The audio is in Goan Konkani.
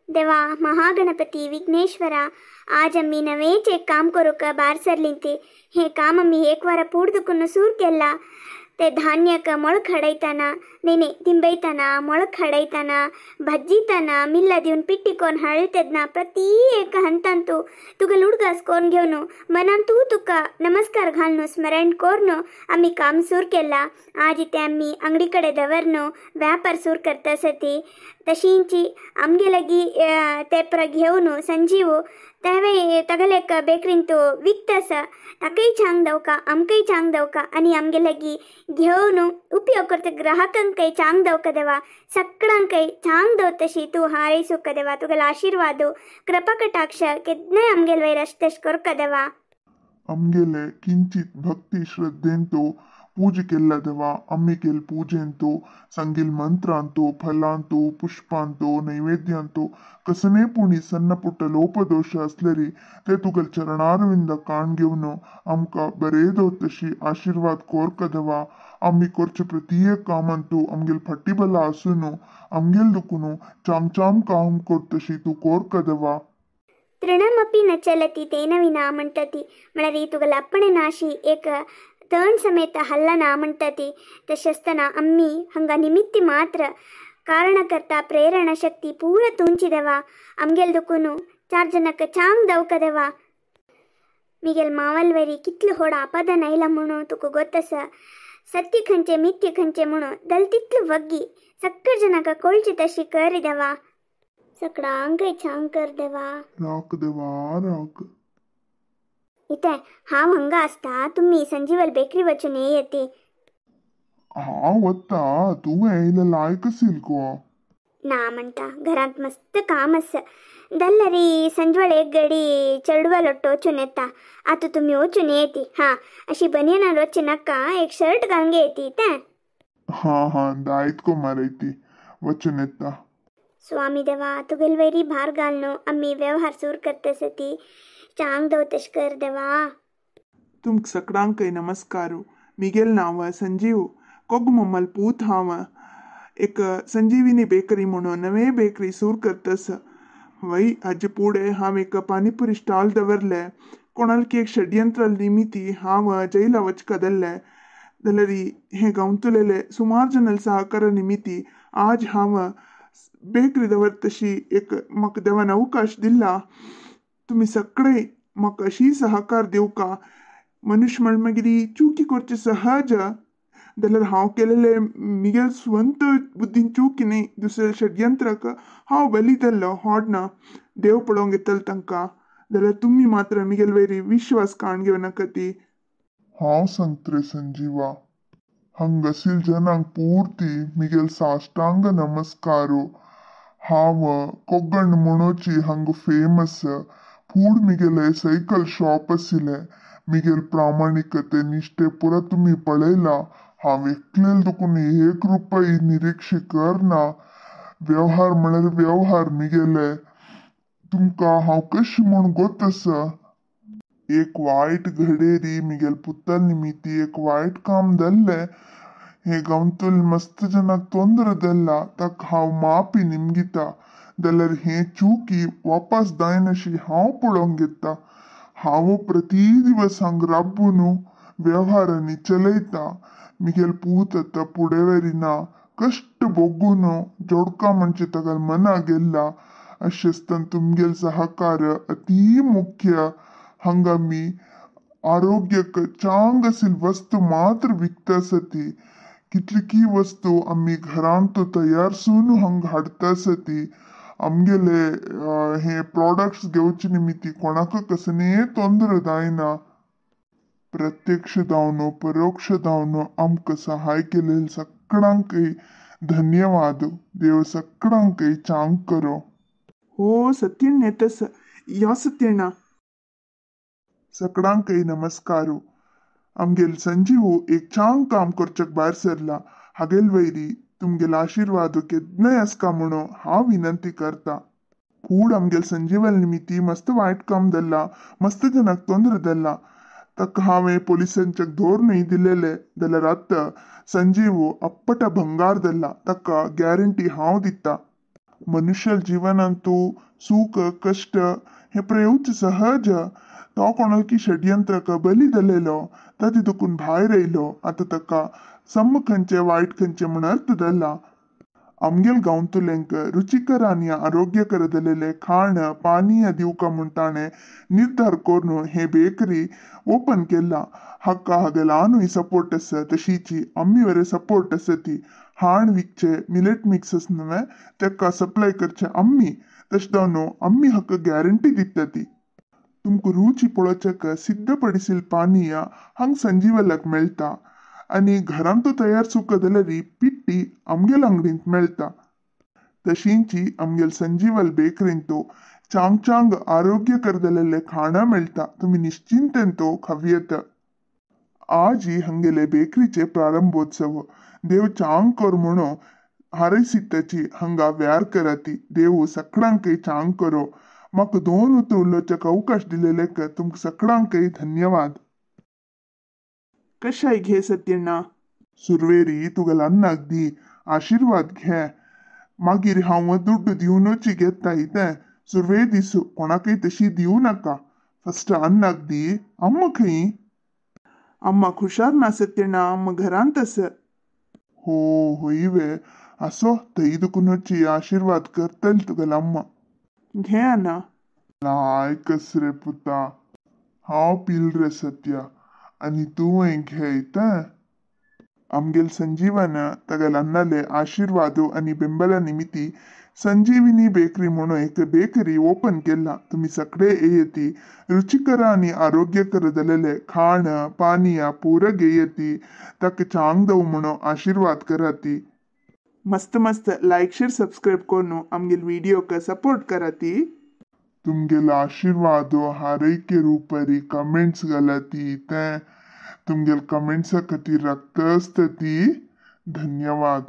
देवा महागणपती विघ्नेश्वरा, आज आमी नवेंच एक काम करूंक भायर सरलीं ती. हें काम आमी एक वारा पूड दुखून सूर केला. ते धान्यक ಮೊಳಕ್ ಹಡೈತಾನ, ನೇನೆ ದಿಂಬೈತಾನ, ಮೊಳಕ್ ಹಡೈತಾನ, भज्जीताना, मिल्ला दिवन पिट्टी कोन हळतेदना प्रति एक हंतांतु तुगेल उडगास कोन घेवन मनान तूं तुका नमस्कार घालून स्मरण कोरनो आमी काम सूर केला. आज इथे आमी अंगडी कडेन दवरनो व्यापार सूर करता सती. तशींची आमगे लागी तेपरा घेवन संजीव तेवे तगलेक बेकरींतु विकतासा, ताकय चांग दवका, आमकांय चांग दवका आनी आमगे लागी घेवन उपयोग करता ग्राहकांकय चांग दवका देवा, सगळ्यांकय चांग दवतशी तूं हारय सुका देवा. तुगेलो आशिर्वाद कृपा कटाक्ष केन्नाय आमगेल वयर अशें तशें करका देवा. आमगेले किंचित भक्ती श्रद्धेंतो पूजे केल्ला देवा, आम्मी केल पूजेंतो संगिल मंत्रांतो फलांतो पुष्पांतो नैवेद्यांतो कसने पुणी सन्न पुट्ट लोपदोष असलेरी ते तुगल चरणारविंद काण घेवन आमकां बरे दवतशी आशीर्वाद कोरका देवा. आमी करचे प्रत्येक कामांतू आमगेल फाटी बला आसून आमगेल दुखून चांग चांग काम करतशी तूं कोरका देवा. तृणमपि न चलति तेन विना म्हणटा ती, म्हळ्यार तुगेले आपणे नाशी एक तण समेत हल्लना म्हणटा ती. तशें आसतना आमी हांगा निमित्ती मात्र, कारणकर्ता प्रेरणा शक्ती पूरा तुंची देवा. आमगेल दुखून चार जनाक चांग दवका देवा. मिगेल मावलवरी कितलो होड आपादन आयला म्हणून तुका गोत्तासा. सत्य खंयचें मिथ्य खंयचें म्हणून दल तितलो वग्गी सक्कर जनाक कोळची तशी कर देवा. सगळ्यांकय चांग कर देवा. राख देवा राख. इथे हांव हांगा आसता, तुमी संजीवल बेकरी वचून येती. हांव वता, तूं येयलें लायक आसील गो. ना म्हणटा, घरांत मस्त काम आसा. दल्लरी संजवळ एक गडी चेडवा वचून येता, आतां तुमी वचून येती. हां, अशी बनियनार वचूं नाका, एक शर्ट घालून येती तें. हां हां, दायत को मारयती, वचून येता. स्वामी देवा, तुगेल वयरी भार घालून आमी व्यवहार सूर करता सती चांग दव तशें कर देवा. तुमक सगळ्यांकय नमस्कार. मिगेल नांव संजीव कोगमम्मल पूत. हांव एक संजीविनी बेकरी म्हणून नवे बेकरी सूर करतस. वय हाजे पुढे हांव एक पानीपुरी स्टॉल दवरले. कोणालकी एक षड्यंत्र निमित्ती हांव जैला वचका दल्ले जाल्यार हे गांवतुलेले सुमार जनल सहकार निमित्ती आज हांव बेकरी दवरतशी एक म्हाका देवान अवकाश दिला. तुमी सगळे म्हाका अशी सहकार दिवका. मनुष्य म्हण मागीर चुकी करचे सहज, जाल्यार हांव केलेले मिगेल स्वंत बुद्दीन चुकी न्ही, दुसऱ्या षडयंत्राक हांव बली जाल्लो होडना. देव पळोवंक येतलो तांकां. जाल्यार तुमी मात्र मिगेल वयरी विश्वास काण घेवं नाका ती. हांव सांगता रे संजीवा, हांगासील जनांक पुर्ती मिगेल साष्टांग नमस्कारो. हांव कोगण म्हणोची हांगा फेमस. फूड मिगेले सायकल शॉप आशिल्लें. मिगेल प्रामाणिकते निश्ठे पुरा तुमी पळयला. हांव एकलेल दुखून एक रुपय निरीक्षे करना. व्यवहार म्हळ्यार व्यवहार मिगेले. तुमकां हांव कशें म्हूण गोत आसा. एक वायट घडेरी मिगेल पुता निमित्ती एक वायट काम जाल्लें. हे गांवतुल मस्त जनाक तोंदर जाल्ला, ताका हांव माफी निमगिता. जाल्यार हे चुकी वापस जायनाशी हांव पळोवंक घेता. हांव प्रति दिवस हांगा राबून व्यवहारांनी चलयता. मिगेल पूत आतां फुडें व्हरिना, कश्ट भोगून जोडका म्हणजे ताका मना गेल्ला. अशें आसतना तुमगेल सहकार अती मुख्य. हांगा आमी आरोग्यक चांग आशिल्ली वस्तू मात्र विकता आसा. कितली वस्तू आमी घरांत तयारसून हांगा हाडटा आसा ती. आमगेले हे प्रॉडक्ट्स घेवचे निमित्ती कोणाक कसलेय तोंदर जायना. प्रत्यक्ष जावन परोक्ष जावन आमकां सहाय केलेले सगळ्यांकय धन्यवाद. देव सगळ्यांकय चांग करो. हो सत्यण्ण येतस या सत्यण्णा. सगळ्यांकय नमस्कार. आमगेल संजीव एक चांग काम करच्याक भायर सरला. हागेल वयरी तुमगेल आशिर्वाद केन्नाय आसका म्हणून हांव विनंती करता. फूड आमगेल संजीवल निमित्ती मस्त वायट काम जाल्ला, मस्त जनाक तोंदर जाल्ला. ताका हांवें पोलिसांच्या धोरणूय दिलेले. जाल्यार आतां संजीव अप्पट भंगार जाल्ला, ताका गॅरंटी हांव दिता. मनुष्य जीवनांतु सुख कष्ट हे प्रयोच सहज. तो कोणाकी षडयंत्रक बली दिलेलो ताजे दुखून भायर येयलो. आतां ताका सम्म खंयचे वायट खंयचे म्हण अर्थ धरला. आमगेल गांवतुल्यांक रुचिकर आनी आरोग्यकर दिलेले खाण पानीय दिवका म्हूण ताणें निर्धार करून हे बेकरी ओपन केला. हाका हागेलानूय सपोर्ट आसा, तशीची आमी वरे सपोर्ट आसा. ती हाण विकचे मिलेट मिक्सस न्हय तेका सप्लाय करचे आमी, तशें जावन आमी हाका गॅरंटी दिता. ती तुमकां रुची पळोवच्याक सिद्धपडिसील पानीय हांग संजीवलाक मेळटा आनी घरांत तयार सुक जाल्यार पिट्टी आमगेल अंगडींत मेळटा. तशींची आमगेल संजीवल बेकरींत चांग चांग आरोग्यकर जालेले खाणां मेळटा. तुमी निश्चिंतेन तो खावयेत. आज ही हंगेले बेकरीचे प्रारंभोत्सव. देव चांग कर म्हणून हारयसिताची हांगा व्यार कराती. देव सगळ्यांकय चांग करो. म्हाका दोन उतर उलोवच्याक अवकाश दिलेलेक तुमकां सगळ्यांकय धन्यवाद. कशाय घे सत्यण्णा. सुरवेरी तुगेल अन्नाक दी, आशिर्वाद घे, मागीर हांव दुड्ड दिवनूच घेता. तें सुरवे दीस कोणाकय तशी दिवं नाका. फस्ट अन्नाक दी. अम्मा खंय? अम्मा खुशार ना सत्यण्णा, अम्मा घरांत आसा. हो होय वे, आसो थंय दुखूनच आशिर्वाद करतली तुगेल अम्मा. घे अन्ना. लायकस रे पुता, हांव पिल रे सत्या आनी तूं घेयता. आमगेल संजीवन तागेल अन्नाले आशिर्वाद आनी बेंबला निमित्ती संजीविनी बेकरी म्हणून एक बेकरी ओपन केला. तुमी सगळे येयती, रुचिकर आनी आरोग्यकर जालेले खाण पानीय पुरा घेयती. ताका चांग दव म्हणून आशिर्वाद कराती. मस्त मस्त लायक शेअर सबस्क्राईब करून आमगेल व्हिडिओक सपोर्ट कराती. तुमगेलो आशिर्वाद हारयके रुपरी कमेंट्स घालाती. तें तुमगेल कमेंट्सा खातीर राखता आसता ती. धन्यवाद.